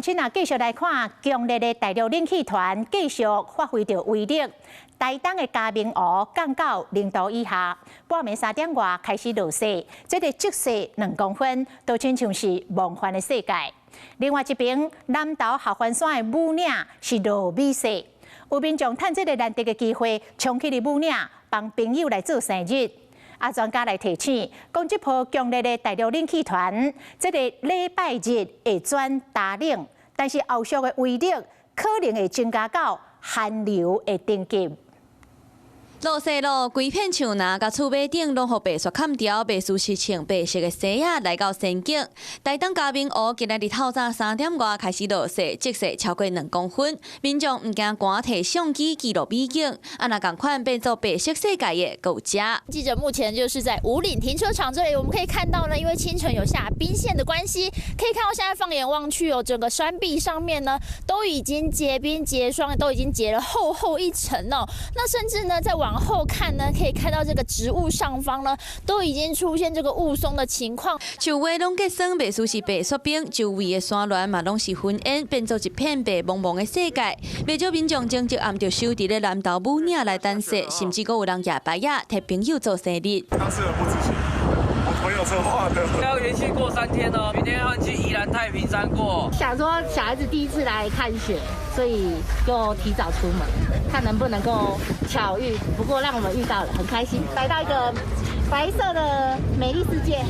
請啊，繼續來看強烈的大陸冷氣團繼續發揮著威力。台東的嘉明湖降到0度以下，半暝3點外開始落雪，這个積雪2公分，都親像是夢幻的世界。另外一邊，南投合歡山的武嶺是落米雪，有民眾趁這个難得的機會，衝去佇武嶺幫朋友來做生日。啊，專家來提醒，講這波強烈的大陸冷氣團，這个禮拜日會轉大冷，但是後續的威力可能會增加到寒流的等級。落雪咯，規片樹林佮厝尾頂攏予白雪崁著，袂輸是穿白色的紗仔來到仙境。台東嘉明湖今仔日透早3點外開始落雪，積雪超過2公分，民眾毋驚寒，提相機記錄美景。啊，若仝款變做白色世界的，閣有遮。記者目前就是在武嶺停車場這裡，我們可以看到呢，因為清晨有下冰霰的關係，可以看到現在放眼望去哦，整個山壁上面呢都已經結冰結霜，都已經結了厚厚一層哦。那甚至呢，在往後看呢，可以看到這個植物上方呢，都已經出現這個霧凇的情況。樹尾攏結霜，袂輸是白雪冰，周圍的山巒嘛攏是雲煙，變做一片白茫茫的世界。袂少民眾前一暗就守佇咧南投武嶺來等雪，甚至閣有人舉牌仔替朋友做生日。當事人不知情，我朋友策劃的。要連續過3天哦，明天換去宜蘭太平山過。想說小孩子第一次來看雪，所以就提早出門，看能不能夠巧遇。不過讓我們遇到了，很開心，來到一個白色的美麗世界。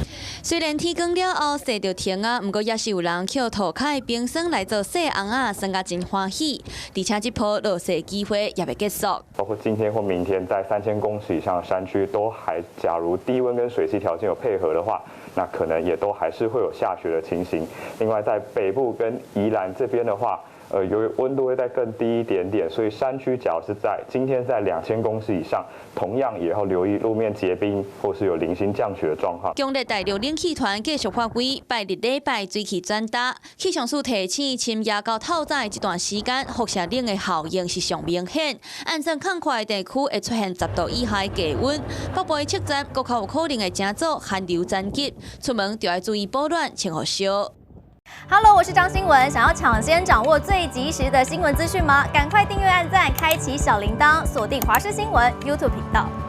雖然天光了後雪就停啊，毋過也是有人抾塗跤的冰霜來做雪尪仔，耍甲真歡喜。而且這波落雪機會也未結束。包括今天或明天，在3000公尺以上的山區，都還假如低溫跟水汽條件有配合的話，那可能也都還是會有下雪的情形。另外，在北部跟宜蘭這邊的話，由於溫度會再更低一點點，所以山區假如是在今天在2000公尺以上，同樣也要留意路面結冰或是有零星降雪的狀況。強烈大陸冷氣團繼續發威，拜日禮拜水氣轉焦。氣象署提醒，深夜到透早的這段時間，輻射冷的效應是上明顯。按算較闊的地區會出現10度以下的低溫，北部的車站閣較有可能會成做寒流層級，出門就愛注意保暖，穿予燒。 Hello，我是張新文。想要搶先掌握最及時的新聞資訊嗎？趕快訂閱、按讚、開啟小鈴鐺，鎖定華視新聞 YouTube 頻道。